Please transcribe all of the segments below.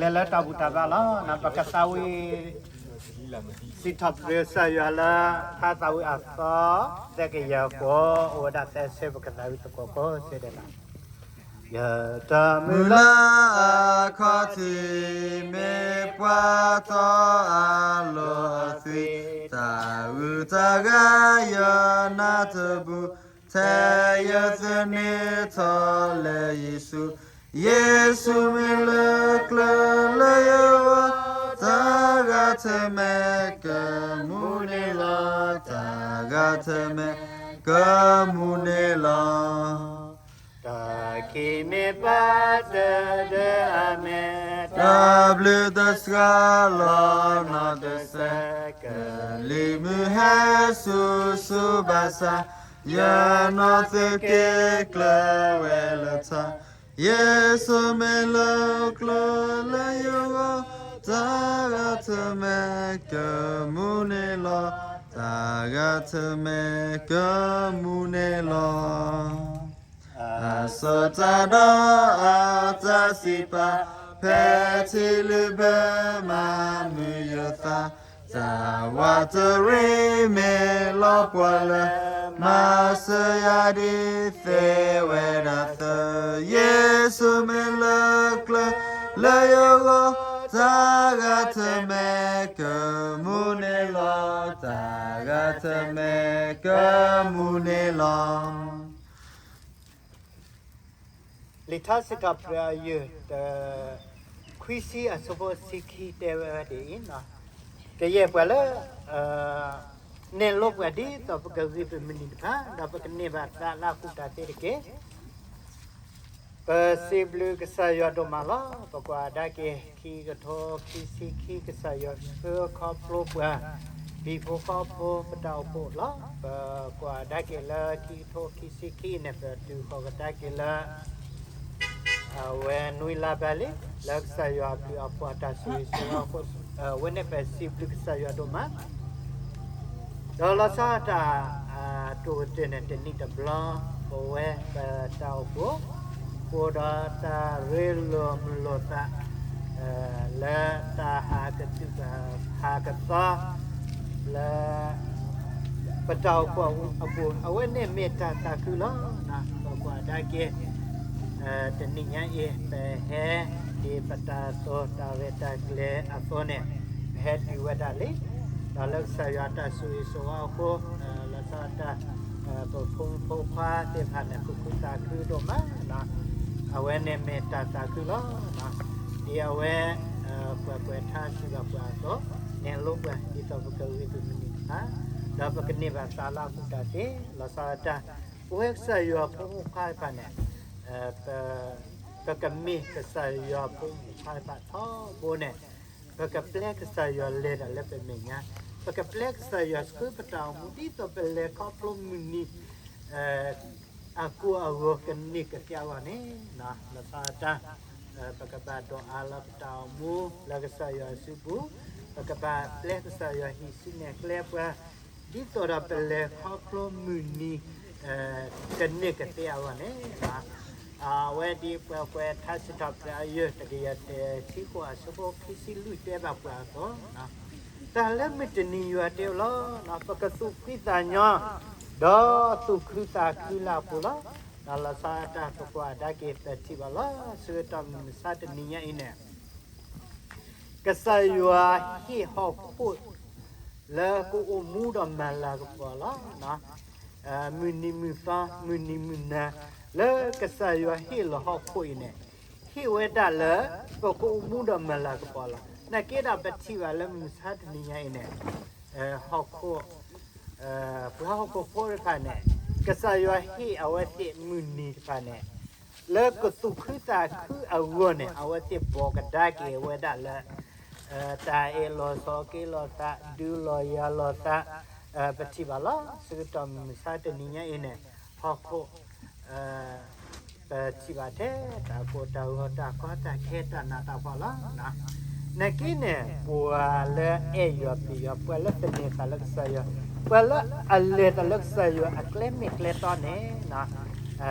လဲၤလၢတၢ်ဘူၣ်တၢ်ဘါလီၤ. ပကသးဝံၣ် စံးထီၣ်ပတြၢၤကစၢ်ယွၤလၢ ဖးသးဝံၣ်အသီ သၢကယၤဃိး အိၣ်ဝဲဒၣ်သၢဆၢ ပကသးဝံၣ်သကိးကိးဆၢဒဲးလီၤ. ယတၢ်မုၢ်လၢ်အခီၣ်ထံး မ့ၢ်ပှၤတီအလီၢ်အသွံၣ်, တၢ်ဂုၤတၢ်ဂၤယနၢ်တဘူၣ်, ထဲယသန့ၤထီၣ်လၢယ့ၣ်ၡူး, ယ့ၣ်ၡူးမ့ၢ်လၢကျၢၤလၢယဂီၢ်, တၢ်ဂၤတမံၤကမူန့ၣ်လီၤ, တၢ်ဂၤတမံၤကမူန့ၣ်လီၤ. တၢ်ခံးမ့ၢ်ပာ်တၢ်ဒၢအမဲာ်, တၢ်ဘျုးတစှၤလီၤနီၢ်တစဲး, ကလံၤမုၢ်ဟဲဆူၣ်ဆူၣ်ဘၣ်ဆၣ်, ယနီၢ်သက့ကျၢၤဝဲလၢထါ, ယ့ၣ်ၡူးမ့ၢ်လၢကျၢၤလၢယဂီၢ်, တၢ်ဂၤတမံၤကမူန့ၣ်လီၤ, တၢ်ဂၤတမံၤကမူန့ၣ်လီၤ. အစီၤတၢ်ဒီးအတၢ်စံးပာ်, ဖဲထံလုၣ်ဘၢမၤမုာ်ယသး, တၢ်ဝးတရံးမ့ၢ်လီၤပှီၢ်လၢ, မၤစၢၤယၤဒ်သ့ဝဲဒၣ်သၢ, ယ့ၣ်ၡူးမ့ၢ်လၢကျၢၤလၢယဂီၢ်, တၢ်ဂၤတမံၤကမူန့ၣ်လီၤ, တၢ်ဂၤတမံၤကမူန့ၣ်လီၤ. လံာ်ထါစံးထီၣ်ပတြၢၤအယုၢ် တ ခွံဆံအဆၢဖိဆံခံတဲဝဲဒ်အံၤ, ကယဲၢ်ပှၤလၢ နဲၣ်လိပှၤဒ်သိးပကဂံၢ်ပမုၢ်နံၤတဖၣ်, ဒီးပကန့ၢ်ဘၣ်သးလၢအကူၣ်တၢ်သ့တက့ၢ်. ပစံးဘျုးကစၢ်ယွၤဒိၣ်မးလီၤ. ပကွၢ်ကဒါက့ၤ ခံကထိခံဆံခံ ကစၢ်ယွၤဆှၢခီဖျိပှၤ ဟံၣ်ဖိဃီဖိပတၢ်အိၣ်ဖှိၣ်လီၤ. ပကွၢ်ကဒါက့ၤလၢခံကထိခံဆံခံန့ၣ် ပတုၤဃီၤကဒါက့ၤလၢ အဝဲနွံလါဘၣ်လံ လၢကစၢ်ယွၤအဘျုးအဖှိၣ်အတၢ်ဆိၣ်ဂ့ၤဆိၣ်ဝါအဃိ, အဝဲန့ၣ်ပစံးဘျုးကစၢ်ယွၤဒိၣ်မး ဒီးလီၤဆီဒၣ်တၢ် တိၢ်ကတၢၢ်န့ၣ် တနံၣ်တဘျီ ပဝဲပတၢ်အိၣ်ဖှိၣ် ပအိၣ်ဒီးတၢ်ရ့လိာ်မုာ်လိာ်သး လၢတၢ်ဟးကသုၣ်ဟးကသီ လၢ ပတၢ်အိၣ်ဖှိၣ်အပူၤ အဝဲန့ၣ်မ့ၢ်တၢ်သးခုလီၤ. ပကွၢ်ကဒါက့ၤ တနံၤညါအံၤ ပဟဲဒ်ပတၢ်တိာ်တၢ်ရဲၣ်တၢ်ကျဲၤအသိးန့ၣ် ပဟဲတုၤဝဲဒၣ်လံ ဒီးလၢကစၢ်ယွၤတၢ်ဆိၣ်ဂ့ၤဆိၣ်ဝါအဃိ လီၤဆီဒၣ်တၢ် ပဖိမုၣ်ဖိခွါသ့ၣ်တဖၣ်န့ၣ် သူၣ်ခုသးခုဒိၣ်မး အဝဲန့ၣ်မ့ၢ်တၢ်သးခုလီၤ. ဒ်အဝဲ ပှၤကွဲးထါစံးဘၣ်ပှၤအသိး နဲၣ်လိပှၤဒ်သိးပကဂံၢ်ပမုၢ်နံၤတဖၣ် ဒီးပကန့ၢ်ဘၣ်သးလၢအကူၣ်တၢ်သ့ လီၤဆီဒၣ်တၢ် ပဝဲကစၢ်ယွၤဖိမုၣ်ဖိခွါတဖၣ်န့ၣ် ပကမ့ၢ်ကစၢ်ယွၤဖိမုၣ်ဖိခွါတဖၣ်ထီဘိန့ၣ် ပကပျဲကစၢ်ယွၤလဲၤတၢ်လၢပမဲာ်ညါ, ပကပျဲကစၢ်ယွၤဆှၢပတၢ်အိၣ်မူ ဒ်သိးပလဲၤခီဖျိမုၢ်နံၤ အကိၢ်အဂီၤကန့ၢ်ကသ့အဂီၢ်န့ၣ် လီၤဆီဒၣ်တၢ် ပကဘၣ်ဒိးအါလီၤပတၢ်အိၣ်မူလၢကစၢ်ယွၤအစုပူၤ, ပကဘၣ်ပျဲကစၢ်ယွၤဟံးစုနဲၣ်ကျဲပှၤ ဒ်သိးဒီးပလဲၤခီဖျိမုၢ်နံၤ ကန့ၢ်ကသ့အဂီၢ်န့ၣ် အဝဲဒ်ပှၤကွဲးထါစံးထီၣ်ပတြၢၤအယုၢ် တကယၤတဆံဃိး အဆၢဖိခံဆံလွံၢ်တဲဘၣ်ပှၤအသိး, တၢ်လၢမုၢ်တနံၤယွၤတဲဝဲလီၤ, ပကသူၣ်ဖှံသးညီ ဒီးသူၣ်ခုသးခုလၢအပူၤလီၤ. လီၤဆီဒၣ်တၢ် ပကွၢ်ကဒါက့ၤ ပထံၣ်ဘၣ်လီၤ ဆၢကတီၢ်မုၢ်မဆါတနံၤညါအံၤန့ၣ် ကစၢ်ယွၤဟ့ၣ်ဟီၣ်ခိၣ် လၢကအိၣ်မူဒီးမၤလၤကပီၤလီၤ. မုၢ်နံၤမုၢ်သီ မုၢ်နံၤမုၢ်နၤ လၢကစၢ်ယွၤဟ့ၣ်လီၤဟီၣ်ခိၣ်အံၤန့ၣ် ဟ့ၣ်ဝဲဒၣ်လၢ ပကအိၣ်မူဒီးမၤလၤကပီၤလီၤ. နာ်က့ဒီးပထံၣ်ဘၣ်လၢမုၢ်မဆါတနံၤညါအံၤန့ၣ် ဟီၣ်ခိၣ် ပှၤဟီၣ်ခိၣ်ဖိတဖၣ်န့ၣ် ကစၢ်ယွၤဟ့ၣ်အဝဲသ့ၣ်မုၢ်နံၤတဖၣ်န့ၣ် လၢကသူၣ်ခုသးခုအဂီၢ်န့ၣ် အဝဲသ့ၣ်ဘီၣ်ကဒါက့ၤဝဲဒၣ်လၢ တၢ်အ့ၣ်လိာ်ဆိးက့လိာ်သး ဒုးလိာ်ယၤလိာ်သး ပထံၣ်ဘၣ်လီၤ ဆၢကတီၢ်မုၢ်မဆါတနံၤညါအံၤန့ၣ် ဟီၣ်ခိၣ် ပထံၣ်ဘၣ်ထဲတၢ်ကိၢ်တၢ်ဂီၤ တၢ်ကီတၢ်ခဲ တၢ်နးတၢ်ဖှီၣ်လီၤ. နာ်က့န့ၣ် ပှၤလၢအဲၣ်ယွၤပျံၤယွၤ ပှၤလၢသန့ၤသးလၢကစၢ်ယွၤ ပှၤလၢအလဲၤတၢ်လၢကစၢ်ယွၤအကျဲမ့ၢ်ကျဲတီန့ၣ်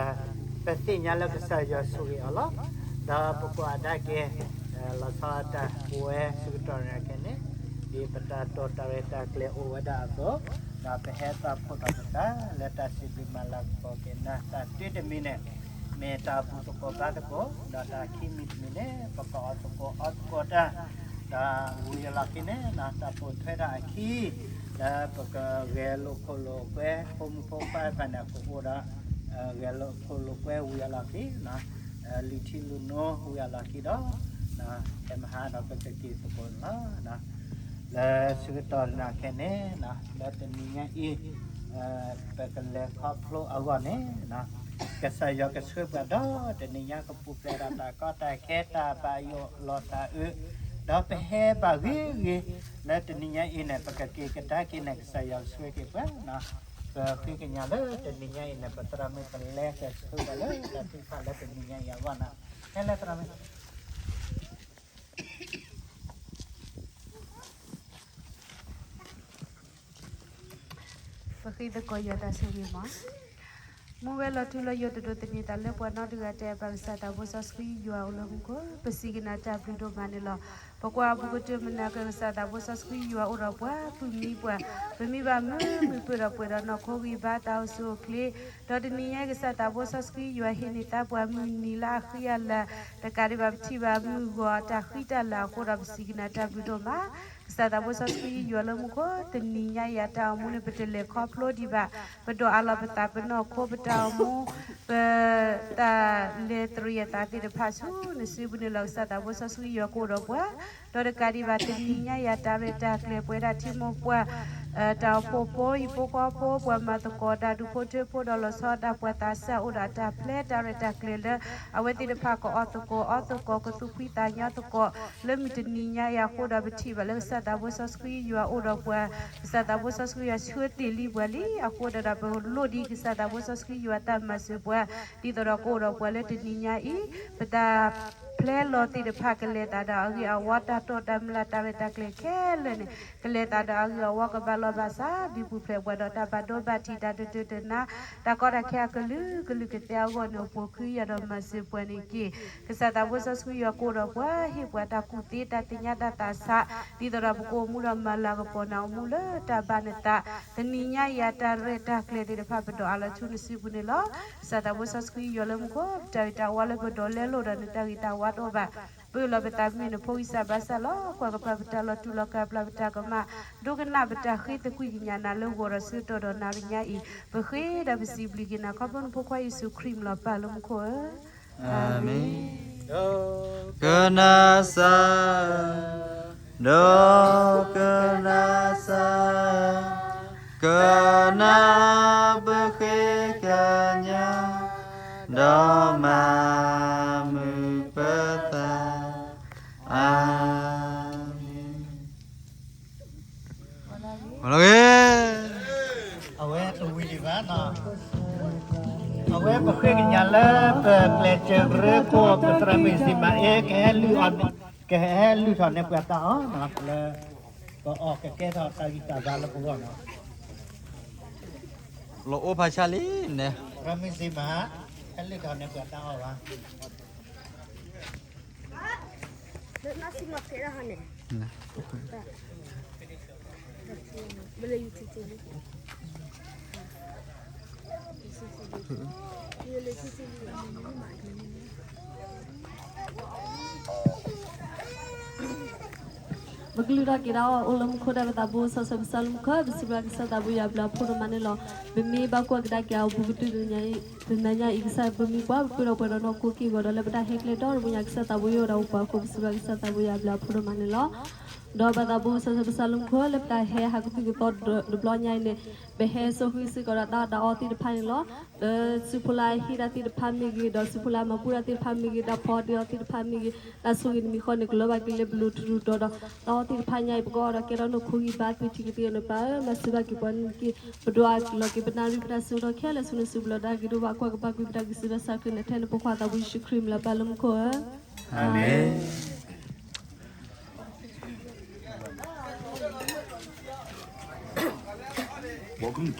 ပသ့ၣ်ညါလၢကစၢ်ယွၤဆိၣ်ဂ့ၤအီၤလီၤ. ဒီးပကွၢ်ကဒါက့ၤ လီၤဆီဒၣ်တၢ်ပဝဲဆၢကတီၢ်နၤခဲန့ၣ်, ဒ်ပတၢ်တိာ်တၢ်ရဲၣ်တၢ်ကျဲၤအိၣ်ဝဲဒၣ်အသိး, ဒီးပဟဲသးဖှိၣ်ထီၣ်ပသးလၢတၢ်စံးဘျုးမၤလၤကပီၤက့ၤနၤတၢ်တုတမံၤန့ၣ်, မ့ၢ်တၢ်ဘူၣ်သကိးဘါသကိး, ဒီးတၢ်ခံမံၤတမံၤန့ၣ် ပကအီၣ်သကိးအီသကိးတၢ်, ဒီးဝံၤအလီၢ်ခံန့ၣ် တၢ်ပိာ်ထွဲတၢ်အခံ လၢပကဂဲၤလိာ်ခိၣ်လိာ်ကွဲ ဖိမုၣ်ဖိခွါတဖၣ်န့ၣ် ကအိၣ်ဒီး ဂဲၤလိာ်ခိၣ်လိာ်ကွဲဝံၤအလီၢ်ခံ, လံာ်ထံလံာ်နိဝံၤအလီၢ်ခံဒီး ဟဲမဟါဒီးပကက့ၤသကိးန့ၣ်လီၤ. လၢဆၢကတီၢ်နၤခဲန့ၣ်, လၢတနံၤညါအံၤ ပကလဲၤခီဖျိအဂီၢ်န့ၣ် ကစၢ်ယွၤကဆှၢပှၤဒီးတနံၤညါ ကပူၤဖျဲးဒီးတၢ်ကီတၢ်ခဲ တၢ်ဘၣ်ယိၣ်လီၤတၢ်အၢ, ဒီးပဟဲဘၣ်ဂ့ၤဂ့ၤ, လၢတနံၤညါအံၤန့ၣ် ပကက့ၤကဒါက့ၤန့ၣ် ကစၢ်ယွၤကဆှၢက့ၤပှၤ, ပဃ့ကညးလၢတနံၤညါအံၤန့ၣ် ပသရၣ်မုၣ်ပလဲကဆှၢပှၤလၢတၢ်ထုကဖၣ်လၢတနံၤညါအံၤအဂီၢ်န့ၣ်, ဟဲလၢသရၣ်မုၣ် ပဃ့သကိးယွၤတၢ်ဆိၣ်ဂ့ၤမး. မူဝဲလီၤထူလီၤယိာ်တဒိးသန့ၤသးလၢပှၤနီတဂၤတဲ ပကစၢ်သးဘိစီဆှံယွၤအိၣ်လၢမူခိၣ် ပစံးကနၤတၢ်ဘျုးဒိၣ်မးန့ၣ်လီၤ. ပကွၢ်အဘူးကတၢၢ်မနၤက ကစၢ်သးဘိစီဆှံယွၤအိၣ်ဒီးပှၤ ပုၢ်မံပှၤ, ပမ့ၢ်ဘၣ်မုာ်မုာ်ပၢၢ်ဒီးပှဲၤဒီးနီၢ်ခိဂံၢ်ဘါတၢ်အိၣ်ဆူၣ်အိၣ်ချ့, ဒီးတနံၤညါကစၢ်သးဘိစီဆှံယွၤဟ့ၣ်န့ၢ်သါပှၤမုၢ်နံၤလၢအဃံအလၤ, တကးဒံးဘၣ်ပထံၣ်ဘၣ်မုၢ်ဂီၤအတၢ်ဃံတၢ်လၤအဃိဒီး ပစံးကနၤတၢ်ဘျုးဒိၣ်မး ကစၢ်သးဘိစီဆှံယွၤလၢမူခိၣ် တနံၤညါအံၤအတၢ်အိၣ်မူန့ၣ် ပတလဲၤခီဖျိဒံးဘၣ်, ပဒိးအးလီၤပသးပနီၢ်ခိ ပတၢ်အိၣ်မူ, ပတၢ်လဲၤတရံးအသးသ့ၣ်တဖၣ်ဆူနစုပူၤန့ၣ်လီၤ. ကစၢ်သးဘိစီဆှံယွၤကအိၣ်ဒီးပှၤ, ဒီးတကးဒံးဘၣ်တနံၤညါအံၤအတၢ်ရဲၣ်တၢ်ကျဲၤပဝဲဒၣ်ထံမိၢ်ပှၢ် တၢ်အိၣ်ဖှိၣ်ဖိ ဟံၣ်ဖိဃီဖိ ပှၤမၤသကိးတၢ်ဒူၣ်ဖိထၢဖိဒီးလီၤဆီဒၣ်တၢ် ပှၤသးစၢ်အိၣ်ဒီးအတၢ်ဖျဲးတၢ်ရဲၣ်တၢ်ကျဲၤလၢ အဝဲသ့ၣ်တဖၣ်ကအီၣ်သကိးအီသကိး ကသူၣ်ဖှံသးညီသကိး လၢမုၢ်တနံၤညါအံၤအဃိဒီး ပထံၣ်ဘၣ်လၢကစၢ်သးဘိစီဆှံယွၤအိၣ်ဒီးပှၤ, ကစၢ်သးဘိစီဆှံယွၤဆှၢတ့ၢ်လံပှၤလံအဃိဒီး ပလိၣ်ဒံးကစၢ်သးဘိစီဆှံယွၤတၢ်မၤစၢၤပှၤ, ဒ်သိးဒီးကအိၣ်ဒီးပှၤလၢတနံၤညါအံၤ, ပတၢ်ဖျဲလီၤသ့ၣ်တဖၣ်ကလဲၤသးဒီးအဂ့ၤအဝါ တၢ်တိာ်တၢ်မုၢ်လၢ်တၢ်ရဲၣ်တၢ်ကျဲၤခဲလၢာ်န့ၣ် ကလဲၤသးဒီးအဂ့ၤအဝါ ကဘၣ်လီၤဘၣ်စး ဒုးပူၤဖျဲးပှၤဒီးတၢ်ဘၣ်ဒိဘၣ်ထံး တၢ်တတၢတနါ တၢ်ကီတၢ်ခဲအကလုာ်ကလုာ်ကသဲအဂီၢ်န့ၣ် အိၣ်ပိာ်ခွါယွၤဒီးမၤစၢၤပှၤန့ၣ်တက့ၢ်. ကစၢ်သးဘိစီဆှံယွၤကအိၣ်ဒီးပှၤ ဟ့ၣ်ပှၤတၢ်ကူၣ်သ့တၢ်သ့ၣ်ညါတၢ်သးဆး ဒ်သိးဒီးပကအိၣ်မူဒီးမၤလၤကပီၤနၤအိၣ်မူလၢတၢ်ဘၣ်နသး, တနံၤညါအံၤအတၢ်ရဲၣ်တၢ်ကျဲၤသ့ၣ်တဖၣ် ပဒိးအးလီၤဆူနစုပူၤန့ၣ်လီၤ. ကစၢ်သးဘိစီဆှံယွၤလၢမူခိၣ် ပတၢ်ဂ့ၤတၢ်ဝါလၢပဒိးလဲလိာ်ဒီးနတၢ်ဂ့ၤတၢ်ဝါတအိၣ်ဘၣ်, ပအၢၣ်လီၤပသးမ့ၢ်နဖိဂံၢ်စၢ်ဘါစၢ်လီၤ. ကွၢ်ကပၤပတၢ်လီၤတူာ်လီၤကာ် ပျၢ်ပတၢ်ကမၣ် ဒိကနၣ်ပတၢ်ဃ့သကွံာ်ကညးနၤလၢဂီၤဒီးဆၢကတီၢ်ဒီးနၤတနံၤညါအံၤ, ပဃ့ဒီးပစံးဘျုးက့ၤနၤ ခီဖျိနဖိခွါယ့ၣ်ၡူးခရံာ်မံၤလီၤ ပၢ်လၢမူခိၣ်ဧၢ, အၤမ့ၣ်. ကနၣ်စၢ်, ဒီးကနၣ်စၢ်, ကနၣ်ပဃ့ကညး, ဒီးမၤမုာ်ပသး, အၤမ့ၣ်. အဝဲတဝံၤဒံးဘၣ်, အဝဲပဃ့ကညးလၢပကျဲးစၢးရၢခိၣ် ပသရၣ်မုၣ်စံမၤအ့ ကဟဲလုၢ်အီၣ်, ကဟဲလုၢ်ထီၣ်န့ၢ်ပှၤတၢ်အီၣ်လၢ ပအီၣ်ကကဲထီၣ်တၢ်ဂံၢ်တၢ်ဘါလၢပဂီၢ်န့ၣ်, လီၤအိၣ်ဖးဆါလံန့ၣ်, သရၣ်မုၣ်စံမၤ ဟဲလုၢ်ထီၣ်န့ၢ်ပှၤတၢ်အီၣ်ဘၣ်. ပကလုၢ်ထီၣ်က့ၤဒၣ်အီၤ အိၣ်လၢမူခိၣ်ဒၣ်ပသးဘိစီဆှံ ပစၢ်လၢမူခိၣ် ပစံးဘျုးကစၢ်သးဘိယွၤအဘျုးအဖှိၣ်ဒိၣ်မးန့ၣ်လီၤ. ပမ့ၢ်ဘၣ်ကွၢ်ကဒါက့ၤအဘူးကတၢၢ် တနံၤညါအံၤ ကစၢ်ယွၤပမ့ၢ်ကွၢ် ပပၢၢ်ဒီးပှဲၤဒီးနီၢ်ခိက့ၢ်ဂီၤဒီး လၢပတၢ်ဟဲကျဲဒီတဘိညါ ကစၢ်သးဘိယွၤဒီးအိၣ်ပှၤအဃိ ပစံးဘျုးကစၢ်သးဘိယွၤအဘျုးအဖှိၣ်ဒိၣ်မးန့ၣ်လီၤ. ဒီးပသးဘိစီဆှံ ပစၢ်လၢမူခိၣ် လၢပတၢ်ဟဲဟးကသုၣ်ကသီတဘျီညါအံၤန့ၣ် ပဟဲစိာ်ဃုာ်စ့ၢ်ကီးဒီးတၢ်အီၣ်တၢ်အီသ့ၣ်တဖၣ်န့ၣ်လီၤ. လၢစုဖိလၢအဟ့ၣ်တၢ်သ့ၣ်တဖၣ်မ့ၢ်ဂ့ၤ, ဒီးစုဖိလၢအမၤဘူၣ်တၢ်သ့ၣ်တဖၣ်မ့ၢ်ဂ့ၤ, တၢ်ဖီအီၣ်တ့ၢ်အီသ့ၣ်တဖၣ်မ့ၢ်ဂ့ၤ, တၢ်ဆိၣ်ဂ့ၤနမံၤဃီန့ၣ် ကလၢဘၣ်က့ၤလၢပလိၤတရူးတီၤဒီး တၢ်အီၣ်သ့ၣ်တဖၣ်ညါအံၤ ပကအီၣ်ဒီးကဲထီၣ်နီၢ်ခိဂံၢ်ဘါ သုထံၣ်ကသ့အီၤန့ၣ် ပၢ်ဧၢ မၤစၢၤဘၣ်က့ၤပှၤန့ၣ်တက့ၢ်. ပဒိးအးလီၤက့ၤပနၣ်ရံၣ် ပတၢ်ဆၢကတီၢ်ခဲလၢာ်ဆူနစုပူၤလီၤ. တၢ်ဂ့ၤဒိၣ်ဘၣ် ကွၢ်ကပၤကွံာ်ပတၢ်ကစုၢ်ဒီးစၢ်ခရံာ်န့ၣ် ထဲနဖိခွါသးဘိယ့ၣ်ၡူးခရံာ်မံၤလီၤ ပၢ်လၢမူခိၣ်ဧၢ, အၤမ့ၣ်. အၤမ့ၣ်.